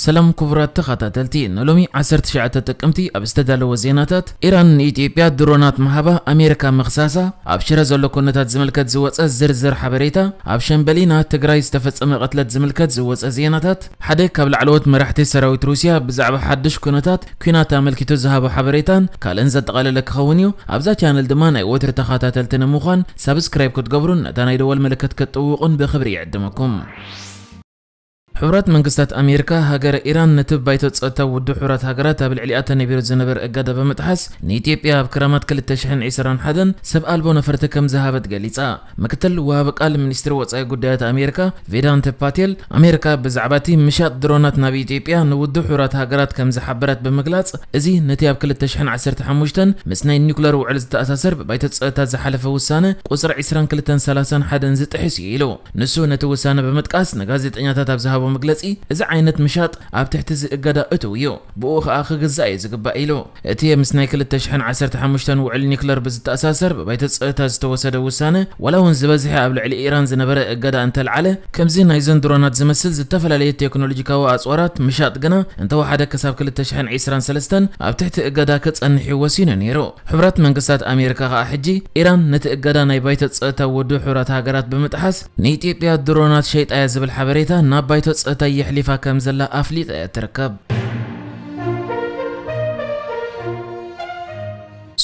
ሰላም ክቡራት ተኸታተልቲ፣ ንሎሚ ዓሰርተ ትሽዓተ ጥቅምቲ ኣብ ዝተዳለወ ዜናታት፣ ኢራን ንኢትዮጵያ ድሮናት ምሃባ፣ ኣሜሪካ ምኽሳሳ፣ ኣብ ሽረ ዘሎ ኩነታት ዝምልከት ዝወጸ ዝርዝር ሓበሬታ፣ ኣብ ሸምበሊና ትግራይ ዝተፈጸመ ቅትለት ዝምልከት ዝወጸ ዜናታት፣ ሓደ ካብ ላዕለዎት መራሕቲ ሰራዊት ሩስያ ብዛዕባ ሓድሽ ኩነታት ኲናት ኣመልኪቱ ዝሃቦ ሓበሬታን ካልእን ዘጠቓለለ ክኸውን እዩ። ኣብዛ ቻነል ድማ ናይ ወትሪ ተኸታተልቲ ንምዃን ሳብስክራይብ ክትገብሩን ነታ ናይ ደወል ምልክት ክትጥውቑን ብኽብሪ ይዕድመኩም። ሕቡራት መንግስታት ኣሜሪካ፣ ሃገረ ኢራን ነቲ ባይቶ ጸጥታ ውድብ ሕቡራት ሃገራት ኣብ ልዕሊኣ ተነቢሩ ዝነበረ እገዳ ብምጥሓስ፣ ንኢትዮጵያ ኣብ ክረማት ክልተ ሽሕን ዕስራን ሓደን ሰብ ኣልቦ ነፈርቲ ከም ዝሃበት ገሊጻ። ምክትል ወሃቢ ቃል ሚኒስትሪ ወጻኢ ጉዳያት ኣሜሪካ ቬዳንተ ፓቴል፣ ኣሜሪካ ብዛዕባ እቲ ምሻጥ ድሮናት ናብ ኢትዮጵያ ንውድብ ሕቡራት ሃገራት ከም ዝሓበረት ብምግላጽ፣ እዚ ነቲ ኣብ ክልተ ሽሕን ዓሰርተ ሓሙሽተን ምስ ናይ ኒውክለር ውዕል ዝተኣሳሰር ብባይቶ ጸጥታ ዝሓለፈ ውሳነ ቁጽሪ ዕስራን ክልተን ሰላሳን ሓደን ዝጥሕስ እዩ ኢሉ። ንሱ ነቲ ውሳነ ብምጥቃስ ንጋዜጠኛታት ኣብ ዝሃቦ መግለጺ፣ እዚ ዓይነት ምሻጥ ኣብ ትሕቲ እዚ እገዳ እትው እዩ፣ ብኡ ኸኣ ክግዛእ እዩ ዝግባእ ኢሉ። እቲ ምስ ናይ ክልተ ሽሕን ዓሰርተ ሓሙሽተን ውዕል ኒክለር ብዝተኣሳሰር ብባይቶ ጸጥታ ዝተወሰደ ውሳነ፣ ዋላ እውን ዝበዝሐ ኣብ ልዕሊ ኢራን ዝነበረ እገዳ እንተልዓለ፣ ከምዚ ናይዘን ድሮናት ዝመስል ዝተፈላለየ ቴክኖሎጂካዊ ኣጽዋራት ምሻጥ ግና እንተወሓደ ክሳብ ክልተ ሽሕን ዕስራን ሰለስተን ኣብ ትሕቲ እገዳ ክጸንሕ እዩ ወሲኑ ነይሩ። ሕቡራት መንግስታት ኣሜሪካ ከኣ ሕጂ ኢራን ነቲ እገዳ ናይ ባይቶ ጸጥታ ውድብ ሕቡራት ሃገራት ብምጥሓስ ንኢትዮጵያ ድሮናት ሸይጣ እያ ዝብል ሓበሬታ ናብ ባይቶ ጸጥታ የሕሊፋ ከም ዘላ ኣፍሊጣ እያ ትርከብ።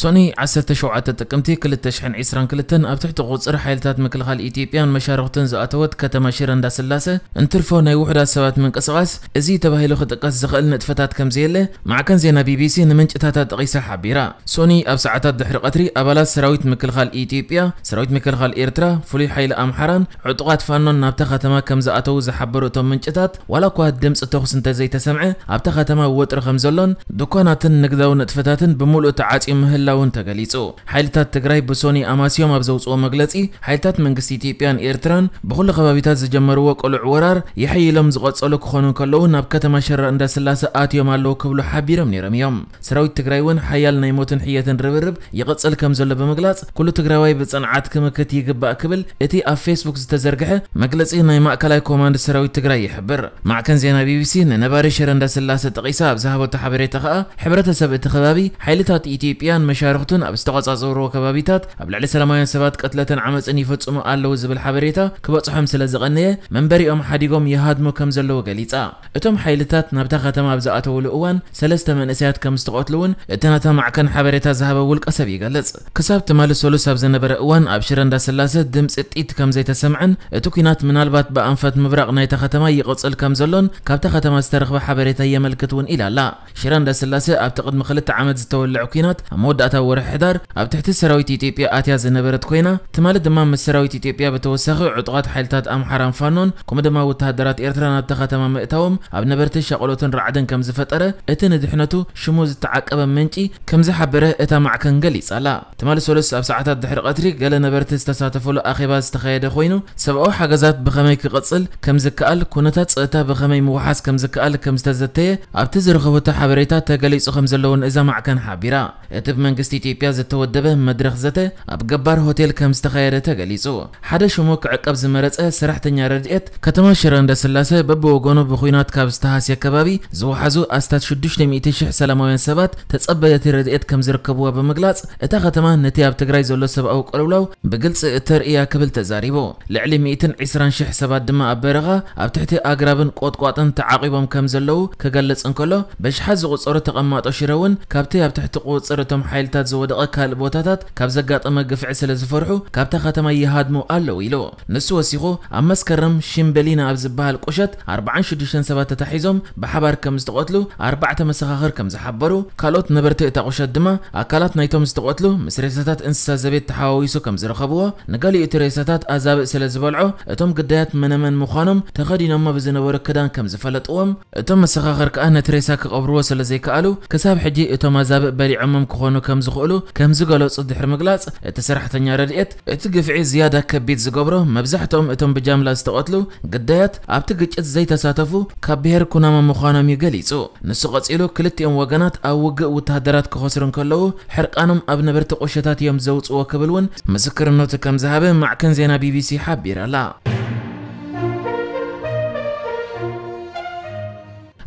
ሶኒ ዓሰርተ ሸውዓተ ጥቅምቲ ክልተ ሽሕን ዕስራን ክልተን ኣብ ትሕቲ ቁጽሪ ሓይልታት ምክልኻል ኢትዮጵያን መሻርኽቱን ዝኣተወት ከተማ ሽረ እንዳስላሰ እንትርፎ ናይ ውሑዳት ሰባት ምንቅስቓስ እዚ ተባሂሉ ክጥቀስ ዝኽእል ንጥፈታት ከም ዘየለ ማዕከን ዜና ቢቢሲ ንምንጭታታ ጠቒሳ ሓቢራ። ሶኒ ኣብ ሰዓታት ድሕሪ ቀትሪ ኣባላት ሰራዊት ምክልኻል ኢትዮጵያ፣ ሰራዊት ምክልኻል ኤርትራ፣ ፍሉይ ሓይሊ ኣምሓራን ዕጡቓት ፋኖን ናብታ ከተማ ከም ዝኣተዉ ዝሓበሩ እቶም ምንጭታት፣ ዋላ እኳ ድምፂ ተኹስ እንተዘይተሰምዐ፣ ኣብታ ከተማ ወጥሪ ከም ዘሎን ድኳናትን ንግዳዊ ንጥፈታትን ብምሉእ ተዓፅዩ ምህላውን ተገሊፁ። ሓይልታት ትግራይ ብሶኒ ኣማስዮም ኣብ ዘውፅኦ መግለፂ፣ ሓይልታት መንግስቲ ኢትዮጵያን ኤርትራን ብኩሉ ከባቢታት ዝጀመርዎ ቅሉዕ ወራር የሐይሎም ዝቐፀሉ ክኾኑ እንከለዉ፣ ናብ ከተማ ሽረ እንዳስላሰ ኣትዮም ኣለዉ ክብሉ ሓቢሮም ነይሮም እዮም። ሰራዊት ትግራይ እውን ሓያል ናይ ሞትን ሕየትን ርብርብ ይቕጽል ከም ዘሎ ብምግላጽ፣ ኩሉ ትግራዋይ ብጽንዓት ክምክት ይግባእ ክብል እቲ ኣብ ፌስቡክ ዝተዘርግሐ መግለጺ ናይ ማእከላይ ኮማንድ ሰራዊት ትግራይ ይሕብር። ማዕከን ዜና ቢቢሲ ንነባሪ ሽረ እንዳስላሰ ጠቒሳ ኣብ ዝሃበቶ ሓበሬታ ከኣ፣ ሕብረተሰብ እቲ ከባቢ ሓይልታት ኢትዮጵያን መሻርኽቱን ኣብ ዝተቖጻጸርዎ ከባቢታት ኣብ ልዕሊ ሰላማውያን ሰባት ቅትለትን ዓመጽን ይፈጽሙ ኣለዉ ዝብል ሓበሬታ ክበጽሖም ስለ ዝቐነየ፣ መንበሪኦም ሓዲጎም ይሃድሙ ከም ዘለዉ ገሊጻ። እቶም ሓይልታት ናብታ ከተማ ኣብ ዝኣተውሉ እዋን ሰለስተ መንእሰያት ከም ዝተቐትሉ እውን እቲ ናታ ማዕከን ሓበሬታ ዝሃበ ውልቀ ሰብ ይገልጽ። ክሳብ ትማሊ ሰሉስ ኣብ ዝነበረ እዋን ኣብ ሽረ እንዳስላሰ ድምፂ ጥይት ከም ዘይተሰምዐን እቲ ኲናት ምናልባት ብኣንፈት ምብራቕ ናይታ ከተማ ይቕጽል ከም ዘሎን ካብታ ከተማ ዝተረኽበ ሓበሬታ የመልክት እውን ኢላ ኣላ። ሽረ እንዳስላሰ ኣብቲ ቅድሚ ክልተ ዓመት ዝተወልዐ ኲናት ኣብ መወዳእታ ወርሒ ሕዳር ኣብ ትሕቲ ሰራዊት ኢትዮጵያ ኣትያ ዝነበረት ኮይና፣ ትማሊ ድማ ምስ ሰራዊት ኢትዮጵያ ብተወሳኺ ዕጡቓት ሓይልታት ኣምሓራን ፋኖን፣ ከምኡ ድማ ወተሃደራት ኤርትራ ናብታ ከተማ ምእታዎም ኣብ ነበርቲ ሻቕሎትን ራዕድን ከም ዝፈጠረ እቲ ንድሕነቱ ሽሙ ዝተዓቀበ ምንጪ ከም ዝሓበረ እታ ማዕከን ገሊጻ ኣላ። ትማሊ ሰሉስ ኣብ ሰዓታት ድሕሪ ቀትሪ ገለ ነበርቲ ዝተሳተፈሉ ኣኼባ ዝተኻየደ ኮይኑ፣ ሰብኣዊ ሓገዛት ብኸመይ ክቕጽል ከም ዝከኣል፣ ኩነታት ጸጥታ ብኸመይ ምውሓስ ከም ዝከኣል ከም ዝተዘተየ ኣብቲ ዝረኸበቶ ሓበሬታ ተገሊጹ ከም ዘለውን እዛ ማዕከን ሓቢራ። እቲ ብመንግስቲ ኢትዮጵያ ዝተወደበ መድረኽ ዘተ ኣብ ገባር ሆቴል ከም ዝተኻየደ ተገሊጹ። ሓደ ሽሙ ክዕቀብ ዝመረጸ ሰራሕተኛ ረድኤት ከተማ ሽረ እንዳስላሰ በብወገኑ ብኹናት ካብ ዝተሃስየ ከባቢ ዝወሓዙ ኣስታት ሽዱሽተ ሚእቲ ሽሕ ሰላማውያን ሰባት ተጸበየቲ ረድኤት ከም ዝርከብዋ ብምግላጽ፣ እታ ከተማ ነቲ ኣብ ትግራይ ዘሎ ሰብኣዊ ቅልውላው ብግልጺ እተርኢ እያ ክብል ተዛሪቡ። ልዕሊ ሚእትን ዕስራን ሽሕ ሰባት ድማ ኣብ በረኻ ኣብ ትሕቲ ኣግራብን ቆጥቋጥን ተዓቒቦም ከም ዘለዉ ክገልጽ እንከሎ፣ በሽሓት ዝቑጸሩ ተቐማጦ ሽረ እውን ካብቲ ኣብ ትሕቲ ቁጽር እቶም ሓይልታት ዝወደቐ ካልእ ቦታታት ካብ ዘጋጠመ ግፍዒ ስለ ዝፈርሑ ካብታ ከተማ ይሃድሙ ኣለዉ ኢሉ። ንሱ ወሲኹ፣ ኣብ መስከረም ሽምበሊና ኣብ ዝበሃል ቁሸት ኣርባዓን ሽዱሽተን ሰባት ተታሒዞም ብሓባር ከም ዝተቐትሉ ኣርባዕተ መሰኻኽር ከም ዝሓበሩ፣ ካልኦት ነበርቲ እታ ቁሸት ድማ ኣካላት ናይቶም ዝተቐትሉ ምስ ሬሳታት እንስሳ ዘቤት ተሓዋዊሱ ከም ዝረኸብዎ፣ ንገሊኡ እቲ ሬሳታት ኣዛብእ ስለ ዝበልዖ፣ እቶም ግዳያት መነመን ምዃኖም ተኸዲኖሞ ብዝነበሩ ክዳን ከም ዝፈለጥዎም፣ እቶም መሰኻኽር ከኣ ነቲ ሬሳ ክቐብርዎ ስለ ዘይከኣሉ፣ ክሳብ ሕጂ እቶም ኣዛብእ በሊዖሞም ክኾኑ ከም ዝኽእሉ ከም ዝገለጹ ድሕሪ ምግላጽ፣ እቲ ሰራሕተኛ ረድኤት፣ እቲ ግፍዒ ዝያዳ ከቢድ ዝገብሮ፣ መብዛሕትኦም እቶም ብጃምላ ዝተቐትሉ ግዳያት ኣብቲ ግጭት ዘይተሳተፉ ካብ ብሄር ኩናማ ምዃኖም እዩ ገሊጹ። ንሱ ቀጺሉ፣ ክልቲኦም ወገናት ኣብ ውግእ ውተሃደራት ክኸስሩ እንከለዉ፣ ሕርቃኖም ኣብ ነበርቲ ቁሸታት እዮም ዘውጽዎ ክብል እውን ምስክርነቱ ከም ዝሃበ ማዕከን ዜና ቢቢሲ ሓቢራ ኣላ።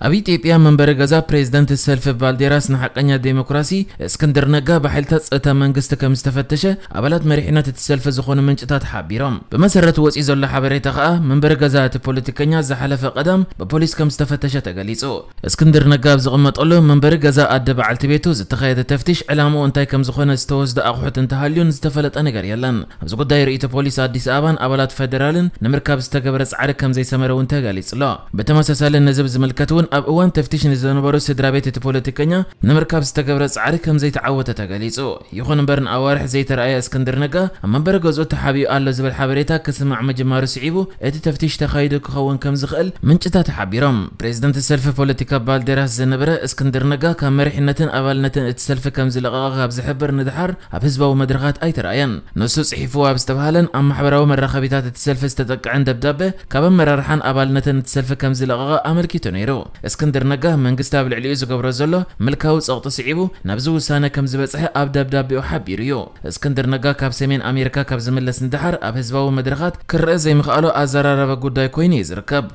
ኣብ ኢትዮጵያ መንበሪ ገዛ ፕሬዝደንት ሰልፊ ባልዴራስ ንሓቀኛ ዴሞክራሲ እስክንድር ነጋ ብሓይልታት ጸጥታ መንግስቲ ከም ዝተፈተሸ ኣባላት መሪሕነት እቲ ሰልፊ ዝኾኑ ምንጭታት ሓቢሮም። ብመሰረት ወጺኡ ዘሎ ሓበሬታ ከኣ መንበሪ ገዛ እቲ ፖለቲከኛ ዝሓለፈ ቀዳም ብፖሊስ ከም ዝተፈተሸ ተገሊጹ። እስክንድር ነጋ ኣብ ዝቕመጠሉ መንበሪ ገዛ ኣደ በዓልቲ ቤቱ ዝተኻየደ ተፍትሽ ዕላምኡ እንታይ ከም ዝኾነ ዝተወስደ ኣቑሑት እንተሃልዩን ዝተፈለጠ ነገር የለን። ኣብዚ ጉዳይ ርእይቶ ፖሊስ ኣዲስ ኣበባን ኣባላት ፌደራልን ንምርካብ ዝተገብረ ጻዕሪ ከም ዘይሰመረ እውን ተገሊጹ ኣሎ። ብተመሳሳሊ ነዚ ብዝምልከት እውን ኣብ እዋን ተፍትሽ ንዝነበሩ ስድራ ቤት እቲ ፖለቲከኛ ንምርካብ ዝተገብረ ጻዕሪ ከም ዘይተዓወተ ተገሊጹ። ይኹን እምበር ንኣዋርሕ ዘይተረኣየ እስክንድር ነጋ ኣብ መንበሪ ገዝኡ ተሓቢኡ ኣሎ ዝብል ሓበሬታ ክስማዕ ምጅማሩ ስዒቡ እቲ ተፍትሽ ተኻይዱ ክኸውን ከም ዝኽእል ምንጭታት ሓቢሮም። ፕሬዝደንት ሰልፊ ፖለቲካ ባልዴራስ ዝነበረ እስክንድር ነጋ ካብ መሪሕነትን ኣባልነትን እቲ ሰልፊ ከም ዝለቐቐ ካብ ዝሕብር ንድሓር ኣብ ህዝባዊ መድረኻት ኣይተረኣየን። ንሱ ጽሒፍዎ ኣብ ዝተባህለን ኣብ ማሕበራዊ መራኸቢታት እቲ ሰልፊ ዝተጠቅዐን ደብዳበ ካብ ኣመራርሓን ኣባልነትን እቲ ሰልፊ ከም ዝለቐቐ ኣመልኪቱ ነይሩ። እስክንድር ነጋ መንግስቲ ኣብ ልዕሊኡ ዝገብሮ ዘሎ ምልካዊ ጸቕጢ ስዒቡ ናብዚ ውሳነ ከም ዝበጽሐ ኣብ ደብዳቤኡ ሓቢሩ እዩ። እስክንድር ነጋ ካብ ሰሜን ኣሜሪካ ካብ ዝምለስ ንድሓር ኣብ ህዝባዊ መድረኻት ክረአ ዘይምኽኣሉ ኣዘራራቢ ጉዳይ ኮይኑ እዩ ዝርከብ።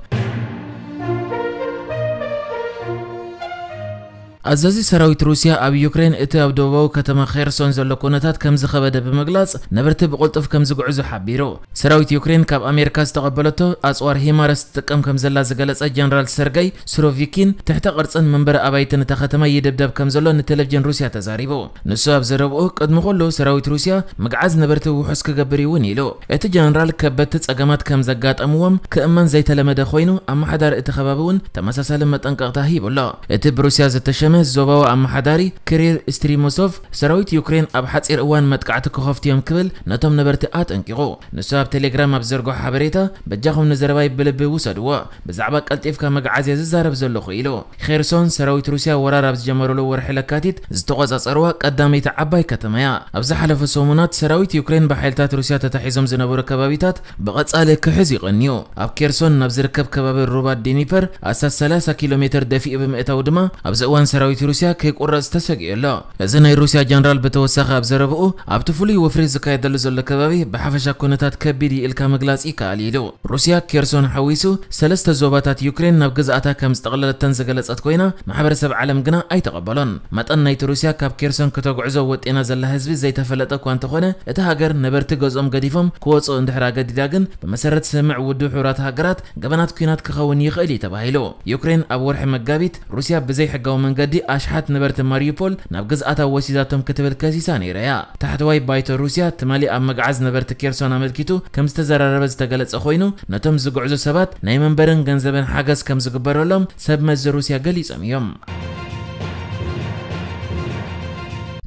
ኣዛዚ ሰራዊት ሩስያ ኣብ ዩክሬን እቲ ኣብ ደቡባዊ ከተማ ኼርሶን ዘሎ ኩነታት ከም ዝኸበደ ብምግላጽ ነበርቲ ብቕልጡፍ ከም ዝግዕዙ ሓቢሩ። ሰራዊት ዩክሬን ካብ ኣሜሪካ ዝተቐበለቶ ኣጽዋር ሂማረስ ትጥቀም ከም ዘላ ዝገለጸ ጀነራል ሰርገይ ሱሮቪኪን ትሕተ ቅርጽን መንበሪ ኣባይትን እታ ከተማ ይድብደብ ከም ዘሎ ንቴሌቪዥን ሩስያ ተዛሪቡ። ንሱ ኣብ ዘረብኡ ቅድሚ ኩሉ ሰራዊት ሩስያ ምግዓዝ ነበርቲ ውሑስ ክገብር እዩ እውን ኢሉ። እቲ ጀነራል ከበድቲ ጸገማት ከም ዘጋጠምዎም ክእመን ዘይተለመደ ኮይኑ ኣመሓዳሪ እቲ ከባቢ እውን ተመሳሳሊ መጠንቀቕታ ሂቡ ኣሎ። እቲ ብሩስያ ዝተሸመ ዞባዊ ኣመሓዳሪ ክሪር ስትሪሞሶቭ ሰራዊት ዩክሬን ኣብ ሓጺር እዋን መጥቃዕቲ ክኸፍቱ እዮም ክብል ነቶም ነበርቲ ኣጠንቂቑ። ንሱ ኣብ ቴሌግራም ኣብ ዘርግሖ ሓበሬታ በጃኹም ንዘረባይ ብልቢ ውሰድዎ። ብዛዕባ ቀልጢፍካ መግዓዝያ ዝዛረብ ዘለኹ ኢሉ። ኼርሶን ሰራዊት ሩስያ ወራር ኣብ ዝጀመረሉ ወርሒ ለካቲት ዝተቖጻጸርዋ ቀዳመይቲ ዓባይ ከተማ እያ። ኣብ ዝሓለፉ ሰሙናት ሰራዊት ዩክሬን ብሓይልታት ሩስያ ተታሒዞም ዝነበሩ ከባቢታት ብቐጻሊ ክሕዝ ይቐንዩ። ኣብ ኬርሶን ናብ ዝርከብ ከባቢ ሩባ ዲኒፐር ኣስታት ሰላሳ ኪሎ ሜትር ደፊኡ ብምእታው ድማ ኣብዚ እዋን ሰራዊት ሩስያ ከይቁረጽ ተሰጊኡ ኣሎ። እዚ ናይ ሩስያ ጀነራል ብተወሳኺ ኣብ ዘረብኡ ኣብቲ ፍሉይ ወፍሪ ዝካየደሉ ዘሎ ከባቢ ብሓፈሻ ኩነታት ከቢድ እዩ ኢልካ ምግላጽ ይከኣል ኢሉ። ሩስያ ኬርሶን ሓዊሱ ሰለስተ ዞባታት ዩክሬን ናብ ግዝኣታ ከም ዝጠቕለለተን ዝገለጸት ኮይና ማሕበረሰብ ዓለም ግና ኣይተቐበሎን። መጠን ናይቲ ሩስያ ካብ ኬርሶን ክተጉዕዞ ወጢና ዘላ ህዝቢ ዘይተፈለጠ እኳ እንተኾነ እታ ሃገር ነበርቲ ገዝኦም ገዲፎም ክወጽኡ እንድሕር ኣገዲዳ ግን ብመሰረት ስምምዕ ውድብ ሕቡራት ሃገራት ገበናት ኲናት ክኸውን ይኽእል እዩ ተባሂሉ። ዩክሬን ኣብ ወርሒ መጋቢት ሩስያ ብዘይሕጋዊ መንገዲ ኣሽሓት ነበርቲ ማሪዩፖል ናብ ግዝኣታ ወሲዳቶም ክትብል ከሲሳ ነይራ እያ። ታሕተዋይ ባይቶ ሩስያ ትማሊ ኣብ መግዓዝ ነበርቲ ኬርሶን ኣመልኪቱ ከም ዝተዘራረበ ዝተገለጸ ኮይኑ ነቶም ዝጉዕዙ ሰባት ናይ መንበርን ገንዘብን ሓገዝ ከም ዝግበረሎም ሰብ መዚ ሩስያ ገሊጾም እዮም።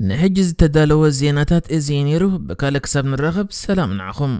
ንሕጂ ዝተዳለወ ዜናታት እዚ እዩ ነይሩ። ብካልእ ክሳብ ንራኸብ ሰላም ንዓኹም።